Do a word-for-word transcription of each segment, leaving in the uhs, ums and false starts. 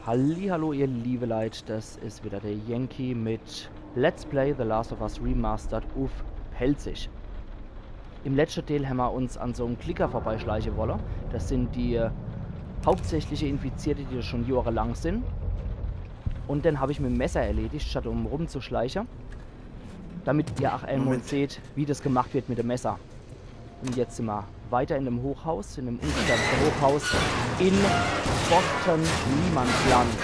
Hallihallo, ihr liebe Leit, das is wieder der Yankee mit Let's Play The Last of Us Remastered uff Pälzisch. Im letschte Deel hämmer uns an so'm Klicker vorbeischleiche wolle. Das sin die, äh, hauptsächliche Infizierte, die do schon johrelang sin. Un den hab ich mit'm Messer erledigt, statt um rumzuschleiche. Damit ihr ach emol Moment. Seht, wie das gemacht wird mit dem Messer. Un jetzt simmer weiter in dem Hochhaus, in dem ungestartete Hochhaus in Boston Niemandsland.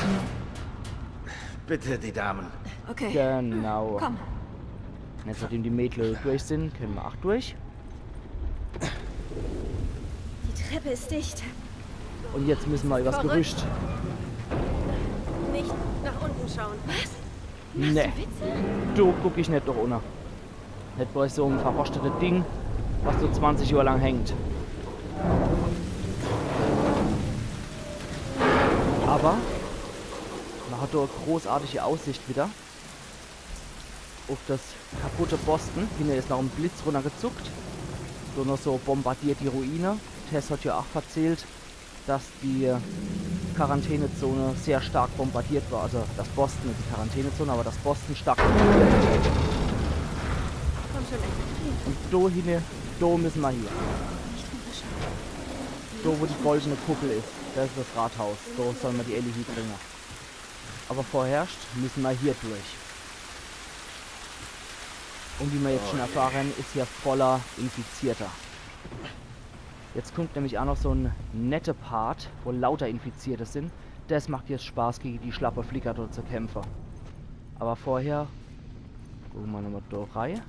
Bitte, die Damen. Okay. Genau. Komm. Jetzt, nachdem die Mädle durch sin, kenne mer ach durch. Die Treppe ist dicht. Un jetzt misse mer übers Gerüscht. Nicht nach unten schauen. Was? Nee. Machst du Witze? Do guck ich net doch unner. Net bei so'm verroschtete Ding, was so zwanzig Johr lang hängt. Awwer mer hat do e großartige Aussicht wieder uff das kaputte Boston. Hinne is noch e Blitz runnergezuckt. Do noch so bombardiert die Ruine. Tess hat jo ach verzählt, dass die Quarantänezone sehr stark bombardiert war. Also das Boston, net die Quarantänezone, awwer das Boston stark bombardiert. Komm schon, Ellie. Un do hinne, do misse mer hie. Do, wo die goldene Kuppel is, das is das Rathaus. Do solle mer die Ellie hiebringe. Awwer vorherscht misse mer hier durch. Un wie mer jetzt schon erfahre, is hier voller Infizierter. Jetzt kummt nämlich ach noch so'n nette Part, wo lauter Infizierte sin. Das macht jetzt Spaß, gege die schlappe Flicker dort zu kämpfe. Awwer vorher gucke mer nochmol do rei.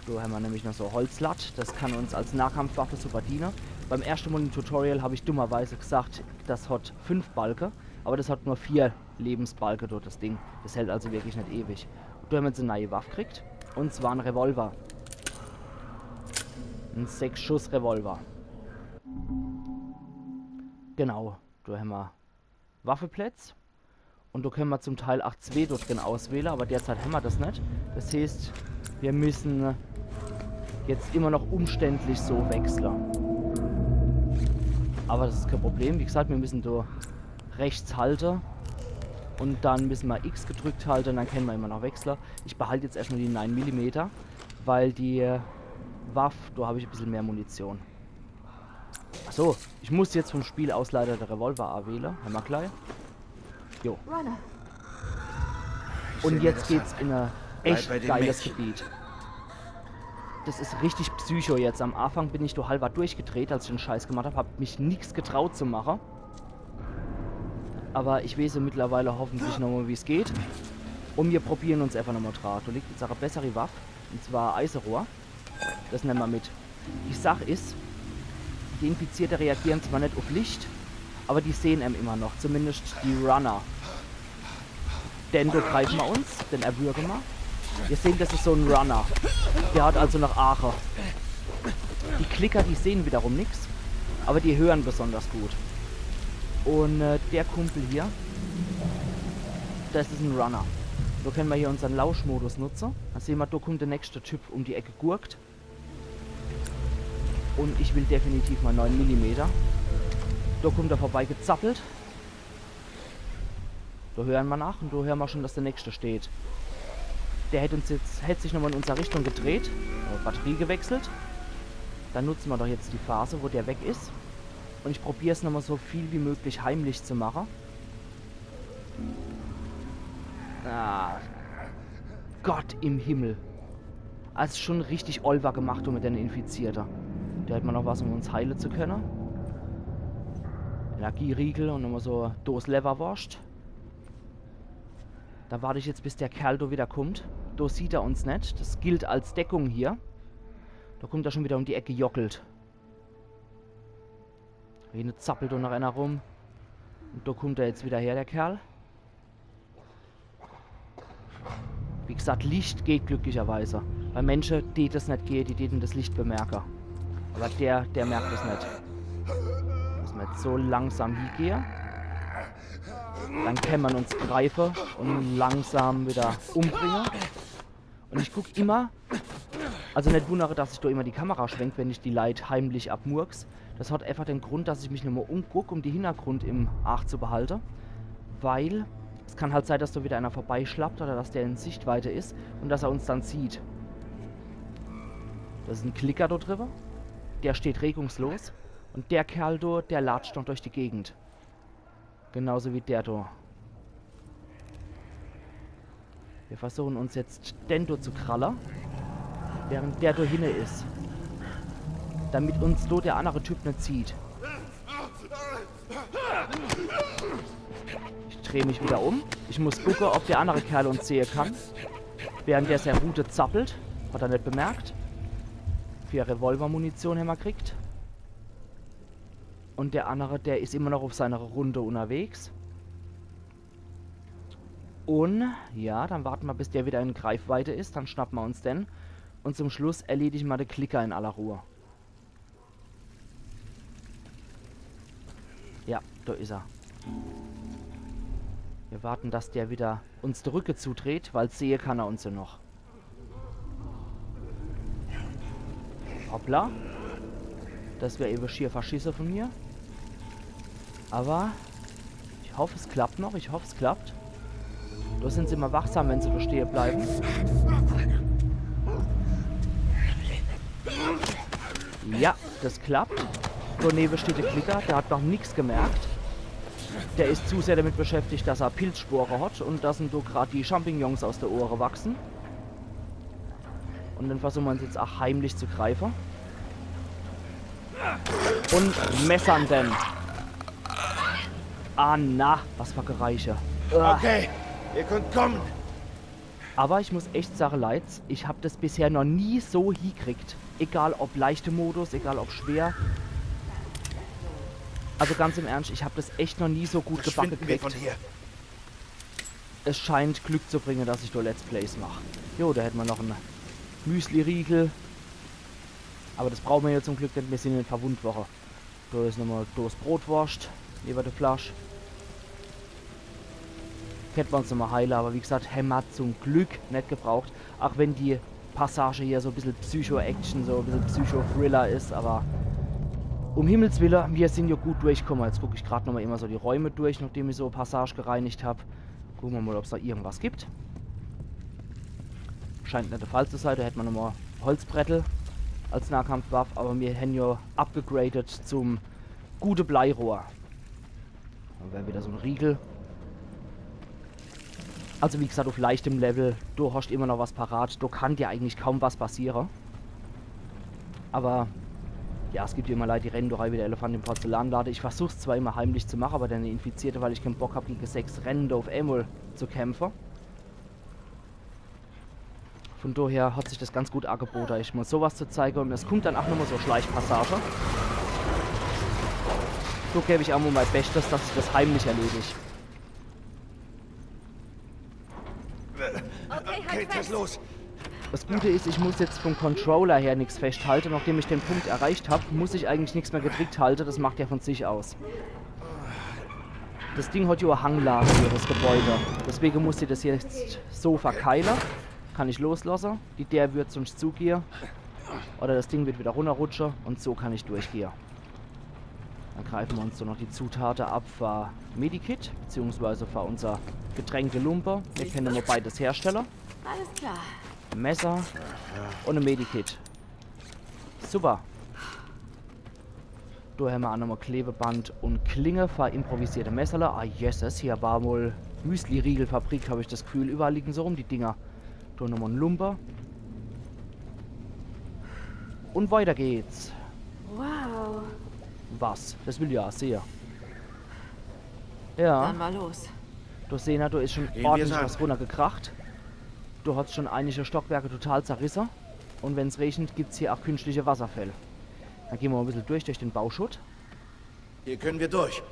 Do hämmer nämlich noch so Holzlatt. Das kann uns als Nahkampfwaffe super diene. Beim erschte Mol im Tutorial hab ich dummerweise gesagt, das hat fünf Balke, awwer das hat nur vier Lebensbalke dort, das Ding. Das hält also wirklich net ewig. Do hämmer jetzt e neie Waff kriegt. Un zwar en Revolver. En Sechs-Schuss-Revolver. Genau, do hämmer Waffeplätz. Un do kenne mer zum Teil ach zwee dort drin auswähle, awwer derzeit hämmer das net. Das heeßt, mir misse jetzt immer noch umständlich so wechsle. Awwer das is kee Problem. Wie gesagt, mir misse do rechts halte. Un dann misse mer X gedrückt halte un dann kenne mer immer noch wechsle. Ich behalt jetzt erschtmol die neun Millimeter, weil die Waff, do hab ich e bissel mehr Munition. Ach so, ich muss jetzt vom Spielausleiter de Revolver awähle. Hämmer glei. Jo. Runner. Un jetzt geht's in e echt geiles Gebiet. Das is richtig Psycho jetzt. Am Anfang bin ich do halwer durchgedreht, als ich den Scheiß gemacht hab. Hab mich nix getraut zu mache. Awwer ich weeß jo mittlerweile hoffentlich nochmol, wie's geht. Un mir probiere uns äfach nochmol dra. Do liegt jetzt ach e besseri Waff. Un zwar Eiserohr. Das nemme mer mit. Die Sach is, die Infizierte reagiere zwar net uff Licht, awwer die sehn em immer noch, zumindest die Runner. Den do greife mer uns, den erwürge mer. Ihr sehn, das is so'n Runner. Der hat also noch Aache. Die Klicker, die sehn wiederum nix, awwer die höre besonders gut. Un, äh, der Kumpel hier, das is en Runner. Do kenne mer hier unsern Lauschmodus nutze. Do sehn mer, do kummt de nächschte Typ um die Eck gegurkt. Un ich will definitiv mol neun Millimeter. Do kummt er vorbeigezappelt. Do höre mer nach un do höre mer schon, dass de nächschte steht. Der hätt uns jetzt, hätt sich nochmol in unser Richtung gedreht, äh, Batterie gewechselt. Dann nutze mer doch jetzt die Phase, wo der weg is. Un ich probier's nochmol so viel wie möglich heimlich zu mache. Ah, Gott im Himmel. Also schon richtig Olwer gemacht do mit den Infizierte. Do hätt mer noch was, um uns heile zu könne. Energieriegel un nochmol so Dos Lewwerworscht. Do wart ich jetzt, bis der Kerl do wieder kummt. Do sieht er uns net. Das gilt als Deckung hier. Do kummt er schon wieder um die Eck gejockelt. Hinne zappelt do noch ener rum. Un do kummt er jetzt wieder her, der Kerl. Wie gesagt, Licht geht glücklicherweise. Bei Mensche deet's net gehe, die deete das Licht bemerke. Awwer der, der merkt es net. Misse mer jetzt so langsam hiegehe. Dann kenne mer uns greife un langsam wieder umbringe. Un ich guck immer, also net wunnere, dass ich do immer die Kamera schwenk, wenn ich die Leit heimlich abmurks. Das hat einfach den Grund, dass ich mich nochmal umguck, um die Hintergrund im Aach zu behalte. Weil es kann halt sein, dass do wieder einer vorbeischlappt oder dass der in Sichtweite is und dass er uns dann sieht. Das is en Klicker do driwwe. Der steht regungslos. Und der Kerl do, der latscht noch durch die Gegend. Genauso wie der do. Wir versuchen uns jetzt den do zu kralle, während der do hinne is. Damit uns do der andere Typ net sieht. Ich dreh mich wieder um. Ich muss gucke, ob der andere Kerl uns sehe kann. Während der sei Rute zappelt. Hat er net bemerkt. Vier Revolvermunition hämmer kriegt. Und der andere, der is immer noch auf seiner Runde unterwegs. Und ja, dann warten mer, bis der wieder in Greifweite is. Dann schnappen mer uns den. Und zum Schluss erledigen mer de Klicker in aller Ruhe. Ja, do is er. Wir warten, dass der wieder uns de Rücke zudreht, weil sehe kann er uns ja noch. Hoppla. Das wär ewe schier verschisse von mir. Aber ich hoff, es klappt noch. Ich hoff, es klappt. Do sind se immer wachsam, wenn se do stehe bleiben. Ja, das klappt. Do newe steht de Klicker, der hat noch nix gemerkt. Der is zu sehr damit beschäftigt, dass er Pilzspore hat und dass em do grad die Champignons aus de Ohre wachsen. Und dann versuchen mer uns jetzt auch heimlich zu greifen. Und messern den. Ah na, was für Gereiche. Uah. Okay, ihr könnt kommen. Aber ich muss echt sagen, Leute, ich hab das bisher noch nie so hiekriegt. Egal ob leichte Modus, egal ob schwer. Also ganz im Ernst, ich hab das echt noch nie so gut gebacke Verschwinden wir von gekriegt. Hier. Es scheint Glück zu bringen, dass ich do Let's Plays mach. Jo, do hätt mer noch en Müsli-Riegel. Aber das brauchen mer ja zum Glück net, mir sind net verwundt worre. Do is nochmal Dos Brotworscht, newe de Flasch. Kennt mer uns nochmal heile, aber wie gesagt, hämmer zum Glück net gebraucht. Auch wenn die Passage hier so bissel Psycho-Action, so bissel Psycho-Thriller is, aber um Himmels Wille, mir sind ja gut durchkomme. Jetzt guck ich grad nochmal immer so die Räume durch, nachdem ich so Passage gereinigt hab. Gucken mer mal, ob's da irgendwas gibt. Scheint net de Fall zu sein, do hätt mer nochmal Holzbrettel als Nahkampfwaff, aber mir hän ja upgegradet zum gute Bleirohr. Dann wär wieder so en Riegel. Also wie gesagt, auf leichtem Level, du hast immer noch was parat, do kann dir eigentlich kaum was passiere. Aber ja, es gibt ja immer Leute, die rennen doch wie der Elefant im Porzellanlade. Ich versuch's zwar immer heimlich zu machen, aber dann Infizierte, weil ich keinen Bock hab, gegen sechs Rennende auf einmal zu kämpfen. Von daher hat sich das ganz gut angeboten, euch mal sowas zu zeigen. Und es kommt dann auch nochmal so Schleichpassage. So gebe ich auch mal mein Bestes, dass ich das heimlich erledige. Okay, halt Kate, was fest. Los? Das Gute ist, ich muss jetzt vom Controller her nichts festhalten. Nachdem ich den Punkt erreicht habe, muss ich eigentlich nichts mehr gedrückt halten. Das macht er von sich aus. Das Ding hat ja eine Hanglage hier, das Gebäude. Deswegen muss ich das jetzt so verkeilen. Kann ich loslassen. Die Tür wird sonst zugehen. Oder das Ding wird wieder runterrutschen. Und so kann ich durchgehen. Dann greifen wir uns so noch die Zutaten ab für Medikit, beziehungsweise für unser Getränkelumpe. Wir können immer beides herstellen. Alles klar. Messer und ein Medikit. Super. Da haben wir auch nochmal Klebeband und Klinge für improvisierte Messerle. Ah, Jesus, hier war wohl Müsli-Riegelfabrik, habe ich das Gefühl. Überall liegen so rum die Dinger. Da nochmal ein Lumpe. Und weiter geht's. Wow. Was? Das will ja sehr. Ja. Dann mal los. Du Sena, da ist schon Gehen ordentlich wir's an. Was runtergekracht. Du hast schon einige Stockwerke total zerrissen. Und wenn's regnet, gibt's hier auch künstliche Wasserfälle. Dann gehen wir mal ein bisschen durch, durch den Bauschutt. Hier können wir durch.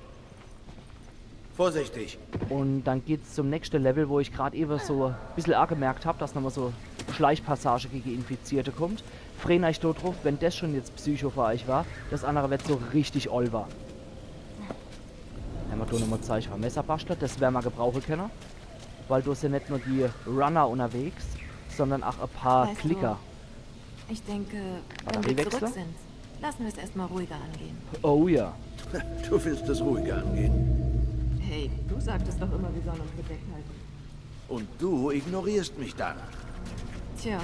Vorsichtig. Und dann geht's zum nächsten Level, wo ich gerade eben so ein bisschen angemerkt habe, dass nochmal so Schleichpassage gegen Infizierte kommt. Freut euch da drauf, wenn das schon jetzt Psycho für euch war. Das andere wird so richtig olver. Haben wir da nochmal Zeug für Messerbastler, das werden wir gebrauchen können. Weil da sind nicht nur die Runner unterwegs, sondern auch ein paar Weißt du, Klicker. Ich denke, wenn Batteriewechsel? wir zurück sind, Lassen wir es erstmal ruhiger angehen. Oh ja. Du willst es ruhiger angehen. Hey, du sagtest doch immer, wir sollen uns bedeckt halten. Und du ignorierst mich dann. Tja,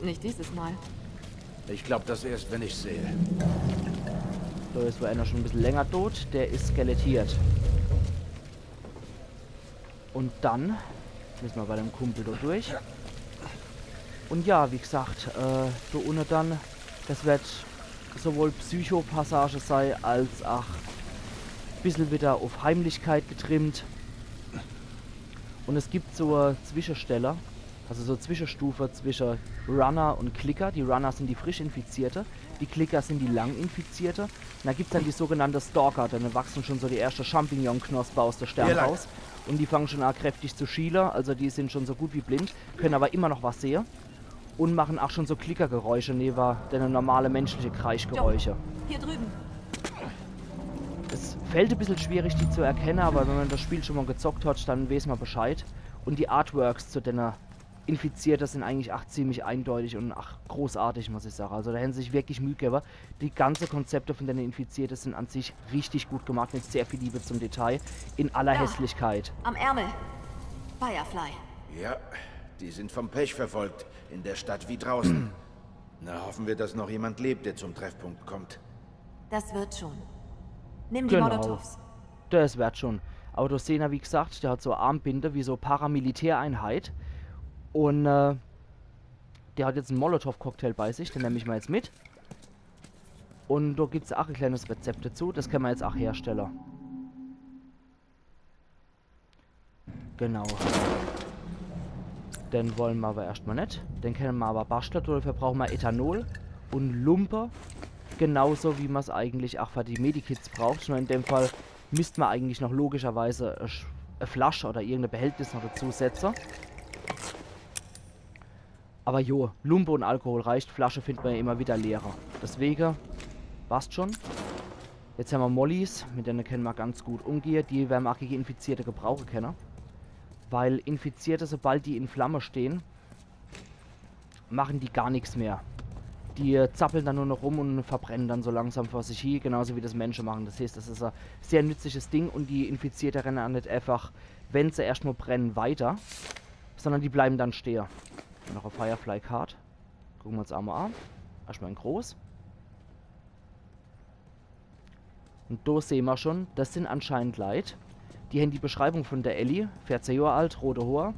nicht dieses Mal. Ich glaub das erst, wenn ich sehe. Da is wohl einer schon e bissel länger tot. Der is skelettiert. Und dann müssen wir bei dem Kumpel da durch. Und ja, wie gesagt, äh, da unne dann, das wird sowohl Psychopassage sei, als auch e bissel wieder auf Heimlichkeit getrimmt. Und es gibt so e Zwischenstelle, also so e Zwischenstufe zwischen Runner und Clicker. Die Runner sind die frisch Infizierte, die Clicker sind die lang Infizierte. Und da gibt's dann die sogenannte Stalker, dann wachsen schon so die erste Champignon-Knospe aus der Stirn Hier lang. Raus. Und die fangen schon an kräftig zu schiele, also die sind schon so gut wie blind, können aber immer noch was sehe. Und machen auch schon so Klickergeräusche neben den normale menschliche Kreischgeräusche. Hier drüben. Es fällt e bissel schwierig, die zu erkennen, aber wenn man das Spiel schon mal gezockt hat, dann weiß man Bescheid. Und die Artworks zu den Infizierte sind eigentlich auch ziemlich eindeutig und ach, großartig, muss ich sagen. Also da haben sie sich wirklich Mühe gegeben. Die ganze Konzepte von den Infizierte sind an sich richtig gut gemacht, mit sehr viel Liebe zum Detail, in aller Ja. Hässlichkeit. Am Ärmel. Firefly. Ja, die sind vom Pech verfolgt, in der Stadt wie draußen. Na, hoffen wir, dass noch jemand lebt, der zum Treffpunkt kommt. Das wird schon. Nimm die Genau. Molotovs. Das wird schon. Aber du sehst ja, wie gesagt, der hat so Armbinde wie so Paramilitäreinheit. Und äh, der hat jetzt einen Molotow-Cocktail bei sich, den nehme ich mal jetzt mit. Und da gibt's auch ein kleines Rezept dazu, das können wir jetzt auch herstellen. Genau. Den wollen wir aber erstmal nicht. Den können wir aber basteln. Dafür brauchen wir Ethanol und Lumpe. Genauso wie man es eigentlich auch für die Medikits braucht. Nur in dem Fall müssten wir eigentlich noch logischerweise eine Sch- eine Flasche oder irgendein Behältnis noch dazu setzen. Aber jo, Lumpe und Alkohol reicht. Flasche findet man ja immer wieder leerer. Deswegen passt schon. Jetzt haben wir Mollys, mit denen können wir ganz gut umgehen. Die werden wir auch gegen Infizierte gebrauchen können. Weil Infizierte, sobald die in Flamme stehen, machen die gar nichts mehr. Die äh, zappeln dann nur noch rum und verbrennen dann so langsam vor sich hin, genauso wie das Menschen machen. Das heißt, das ist ein sehr nützliches Ding und die Infizierte rennen auch nicht einfach, wenn sie erstmal brennen, weiter, sondern die bleiben dann stehen. Noch eine Firefly Card. Gucken wir uns einmal an. Erstmal in groß. Und da sehen wir schon, das sind anscheinend Leute, die haben die Beschreibung von der Ellie, vierzehn Jahre alt, rote Haare,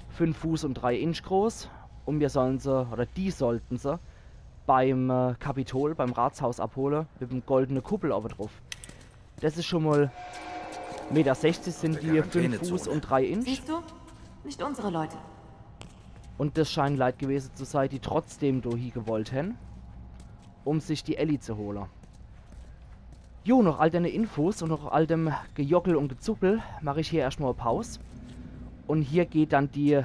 fünf Fuß und drei Inch groß. Und wir sollen sie, oder die sollten sie, beim äh, Kapitol, beim Ratshaus abholen, mit dem goldenen Kuppel oben drauf. Das ist schon mal Meter sechzig sind die, Quarantänezone. Fünf Fuß und drei Inch. Siehst du? Nicht unsere Leute. Und das scheinen Leute gewesen zu sein, die trotzdem do hie gewollt haben, um sich die Ellie zu holen. Jo, nach all den Infos und nach all dem Gejockel und Gezuppel mache ich hier erstmal Pause. Und hier geht dann die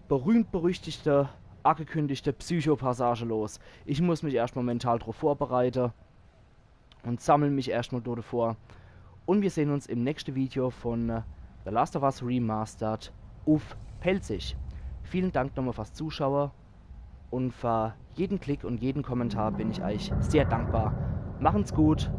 berühmt-berüchtigte, angekündigte Psychopassage los. Ich muss mich erstmal mental drauf vorbereiten und sammle mich erstmal dort vor. Und wir sehen uns im nächsten Video von äh, The Last of Us Remastered auf Pälzisch. Vielen Dank nochmal fürs Zuschauen und für jeden Klick und jeden Kommentar bin ich euch sehr dankbar. Machen's gut,